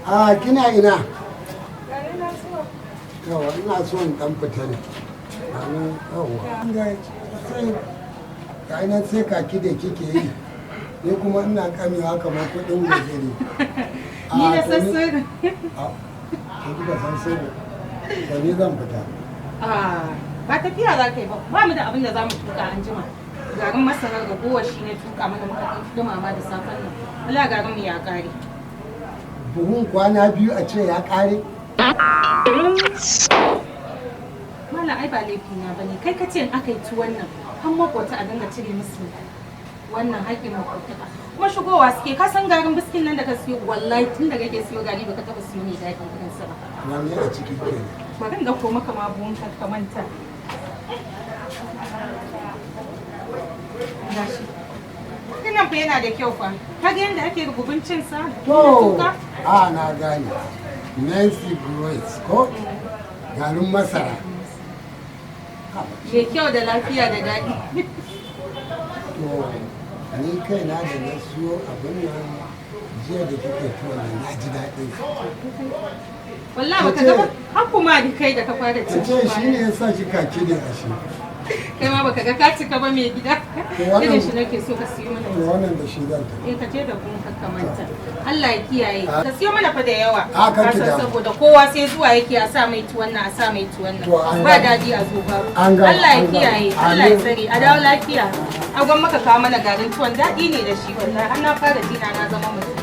A kina ina? Yawa, ina so in dan fita ne. Amin, yawa. Ga sai ga ina sai kaki da kike yi. Ni kuma ina kamewa kamar kuɗin guzuri. Ni na to san sirri. A, ke kika san sirri. To ni zan fita. Ah, ba tafiya za ka yi ba. Ba mu da abin da za mu tuka an jima. Garin masarar ragowar shi ne tuka mana muka ɗan dumama da safen nan. Wala garin mu ya ƙare. Buhun kwana 2 a ce ya ƙare? Malam, ai ba laifi na bane. Kai ka ce in aka yi tuwon nan, har makota a dinga cire musu wannan haƙƙin makotaka. Kuma shigowa suke, ka san garin biskin nan da ka siyo, wallahi tun da kake siyo gari baka taɓa siyo mai daɗi irin sa ba. Wani a ciki kenan. Bari in ɗauko maka ma buhun kar ka manta. Gashi. Nan fa yana da kyau fa. Ka ga yadda ake rububin cin sa? To, Tuka? a na gane. Nancy Grace ko? Garin masara. Mai kyau da lafiya da daɗi. To, ni kaina da na siyo abin nan jiya da kike tuwon nan na ji daɗin sa. Wallahi baka ga ba har kuma da kai da ka fara Ta cin ce shi ne ya sa shi kaki ne a shi. Kai ma baka ga ka cika ba, mai gida. Irin shi nake so ka siyo mana. To wannan da shi zan tafi. Eh, ka je da buhun kar ka manta. Allah ya kiyaye. Ka siyo mana fa da yawa. A, kar ki Ka san damu. saboda kowa sai zuwa yake a sa mai tuwon nan, a sa mai tuwon nan. To, an Ba gama. daɗi a zo babu. An gama, Allah ya an gama. kiyaye. Allah ya Amin. tsare. A dawo lafiya. Agon maka kawo mana garin tuwon, daɗi ne da shi wallahi. Har na fara jina na zama mutum.